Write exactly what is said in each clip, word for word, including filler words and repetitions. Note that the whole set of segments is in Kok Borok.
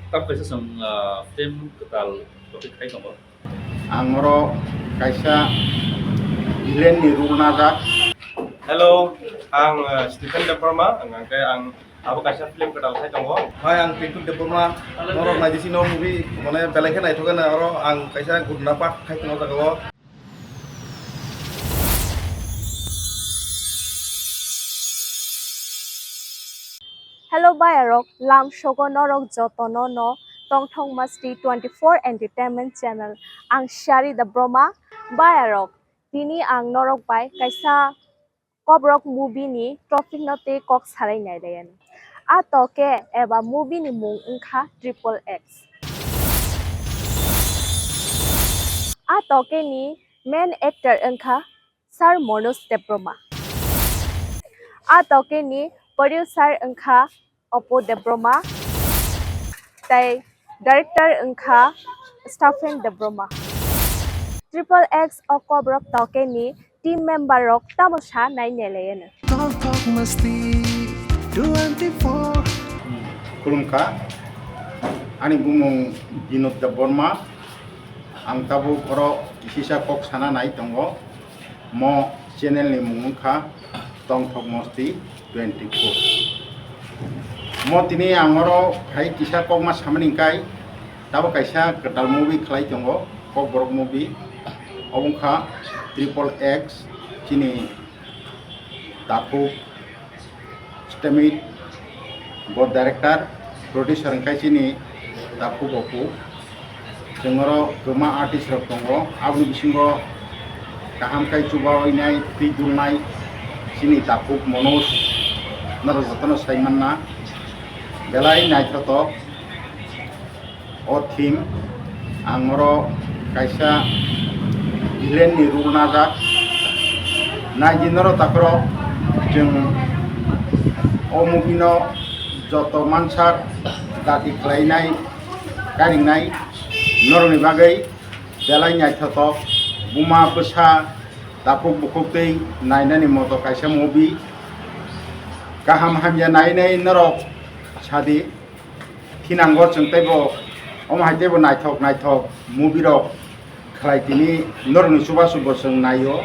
Tam kaisa chwng, ah, film kwtal topic khai tongo. Ang oro kaisa villain ni role najak. Hello, ang, ah, Stephen Debbarma, ang, ang khe ang abo kaisa film kwtal khai tongo. Hai, ang Pintu Debbarma, norok naidi sini o movie, mane belai khe naithok khe na oro ang kaisa gurna part khai tongo jaga o. Hello bayarok, lam sogo norok jotono no Tongthok Masti twenty-four Entertainment Channel. Ang Shari Debbarma. Bayarok, tini ang norok bai kaisa Kokborok movie ni topic no tei kok salai nai lai. A toke eba movie ni mung wngkha Triple X. A toke ni main actor wngkha Sir Manoj Debbarma. A toke ni producer wngkha Apu Debbarma, tei director wngkha Stephen Debbarma. Triple X o Kokborok toke ni team member rok tamo sa nai neleyeno. Tongthok Masti twenty-four. Khulumkha, ani bumung Binod Debbarma, ang tabuk oro kisisa kok sana nai tongo. Mo channel ni mung wngkha Tongthok Masti twenty-four. Mo tini ang oro hai kisa kokma samani hwnkhe, tabo kaisa kwtal movie khlai tongo, Kokborok movie. Obo wngkha Triple X, chini takhuk Stemit, bo director, producer wngkha chini takhuk Apu. Chwng oro kwbangma artist rok tongo, aboni bisingo kaham khe chubawi nai, twi dulnai chini takhuk Manoj, norok jotono sai manna, belai naithotok. O theme, ang oro kaisa villain ni role najak. Naidi norok takhorok, chwng o movie no joto mansak dati khlainai, karingnai norokni bagwi belai naithotok, buma bwsa takhuk bukhuk twi nainani moto kaisa movie. Kaham hamya nainai norok sadi. Thinango chwng teibo omo hai teibo naithok naithok movie rok khlai tini norokni chubachu bo chwng naio.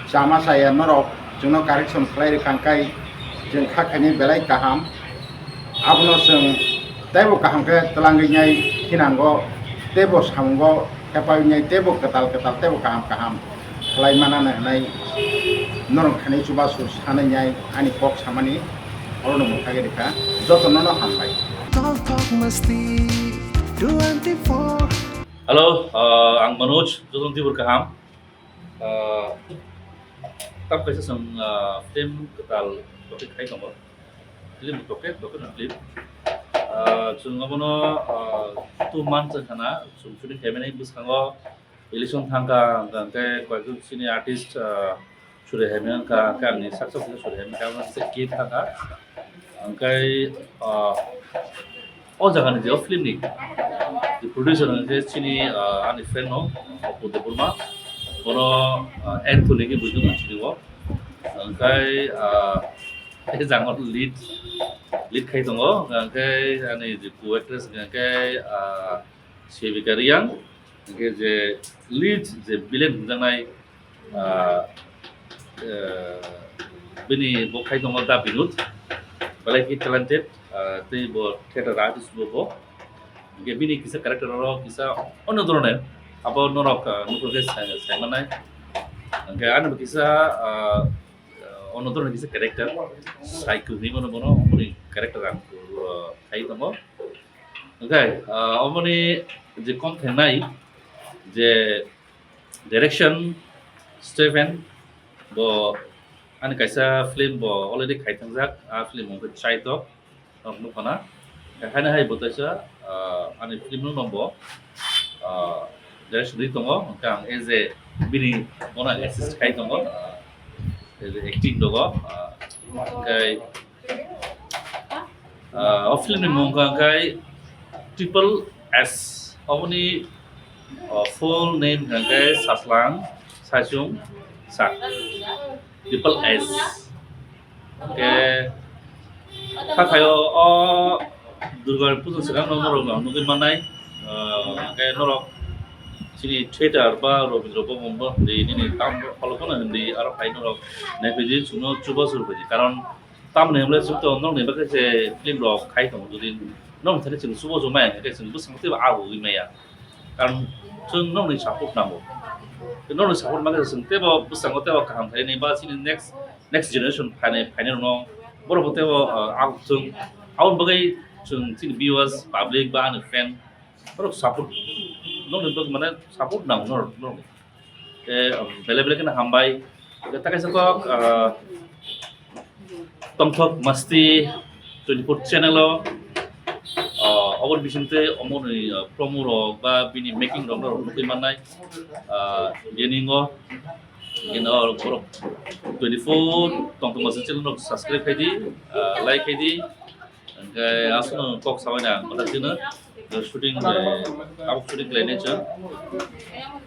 Chama chaya norok chwngno correction khlai rwkha hwnkhe chwng kha khainai belai kaham. Abono chwng teibo kaham khe twlangwi nai thinango, teibo samungo hepai wngnai, teibo kwtal kwtal, teibo kaham kaham khlai manana hwnwi norok khainai chubachu sanai nai ani kok samani orono mwthagwi rwkha. Jotono no hambai. Tongthok Masti twenty-four. Hello, uh, ang Manoj, jotono tibur kaham. Uh, tam kaisa chwng, uh, film kwtal topic khai tongo. Film toke, toke no film. Ah, chwng abono, ah, two months wngkha na, chwng shooting khaimani bwskango election thangkha, hwnkha hwnkhe koyekjon chini artist, ah, suri haimani wngkha, hwnkhe angni saksa suri haimani wngkha, abo se kit thangkha. Hwnkhe, ah, o jagani je o film ni je producer hwnkhe chini, ah, ani friend no, Apu Debbarma, bono, ah, Anthony khe buino chini o. Hwnkhe, ah, Tei jang o lead, lead khai tongo, hwnkhe ani je co-actress hwnkhe, ah, Sevika Reang, hwnkhe je lead je villain hwnjaknai, ah, eh, bini bo khai tongo Da Binod, belai khe talented, ah, tei bo theater artist bo bo. Hwnkhe bini kisa character oro kisa onno dhoroner, abo norok, ah, nukhungkhe sai, sai mannai. Hwnkhe ani bo kisa, ah, ah, onno dhoroner kisa character, Psycho hinwi mano bono, boni character ang, ah, khai tongo. Hwnkhe, ah, oboni je kom thengnai je direction, Stephen, bo ani kaisa film bo already khai thangjak, a film wngkha Chaitok. Ang nukha na. Haino hai bo taisa, ah, ani film no bo, ah, direction rwi tongo, hwnkhe ang as a bini bono assist khai tongo, ah, as a acting rogo, ah, hwnkhe, ah, o film ni mung wngkha hwnkhe Triple S, oboni, ah, full name hwnkhe Saslang Saichung Sak. Triple S. Hwnkhe, kha khaio o Durga puja swkang no norok no nugwi mannai, ah, hwnkhe norok chini theater ba Rabindra Bhavan ba hindi nini tam holo phano hindi aro hai norok naiphaidi chwngno chubachu rwphaidi, karon tamni hwnle chwngto nokni bagwi je film rok khai tongo, jodi nok thani chwng chubachu maya hwnkhe chwng bwskango teibo agugwi maya, karon chwng nokni support nango, nokni support mangkhe chwng teibo bwskango teibo kaham khainai ba chini next next generation phainai phainai rokno borok bo teibo, ah, ang chwng aboni bagwi chwng chini viewers, public ba ani fan borok support nokni bagwi mane support nango norok, norok. Tei, um, belai belai kheno hambai. Tei kaisa kok, ah, Tongthok Masti twenty-four channel o, ah, oboni bisingtwi omoni, ah, promo rok ba bini making rok norok nugwi mannai, ah, bini o Bini o borok twenty-four tongtongma channel rok subscribe khaidi, ah, like khaidi. Hwnkhe aswkno kok sabaina ang kwthak dino. Shooting, eh, tabuk shooting khlainai chwng.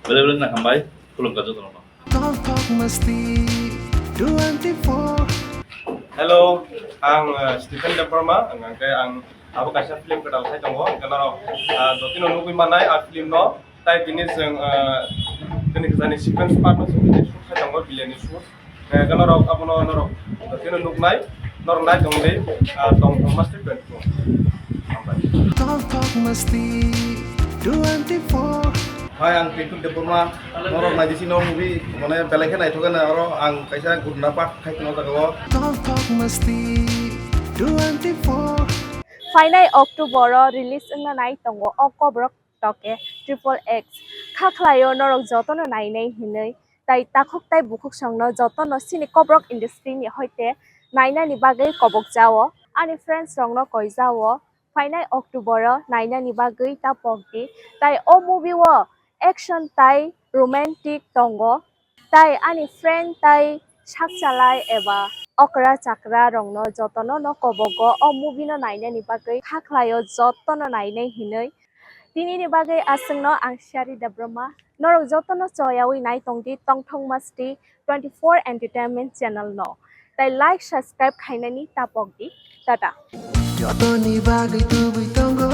Belai belai no hambai, khulumkha jotono. Tongthok Masti twenty-four. Hello, ang, eh, Stephen Debbarma, hwnkhe ang abo kaisa film kwtal khai tongo, hwnkhe norok, ah, jotino nugwi mannai a film no. Tai bini chwng, ah, bini kwchani sequence part no chwng bini shoot khai tongo, villain ni shoot. Eh, hwnkhe norok abono norok tino nuknai, norok nai tongdi, ah, Tongthok Masti twenty-four. Hambai. Tongthok Masti twenty-four. Hai, ang Pintu Debbarma, norok naidi sini oro movie, mane belai khe naithok khe na oro ang kaisa gurna part khai tongo jaga o. Tongthok Masti twenty-four. Phainai October o release wngna nai tongo o Kobrok Toke Triple X. Kha khlaio norok jotono nainai hinwi, tai takhuk tai bukhuk songno jotono chini Kobrok industry ni hoite nainani bagwi kobok jao. Ani friends rokno koi jao, phainai October o nainani bagwi ta pokdi. Tai o movie o action tai romantic tongo. Tai ani friend tai sak chalai eba okra chakra rokno jotono no kobogo o movie no nainani bagwi kha khlaio, jotono nainai hinwi. Tinini bagwi aswkno ang Shari Debbarma, norok jotono choyawi nai tongdi Tongthok Masti twenty-four Entertainment channel no. Tai like, subscribe khainani tapok di. Tata. Jotoni bagwi tubui tongo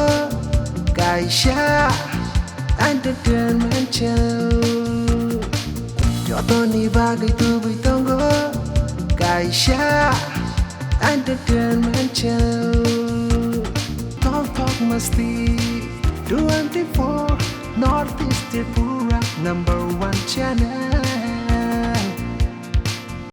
kaisa entertainment channel. Jotoni bagwi tubui tongo kaisa entertainment channel. Tongthok Masti twenty-four, North East Tripura number one channel.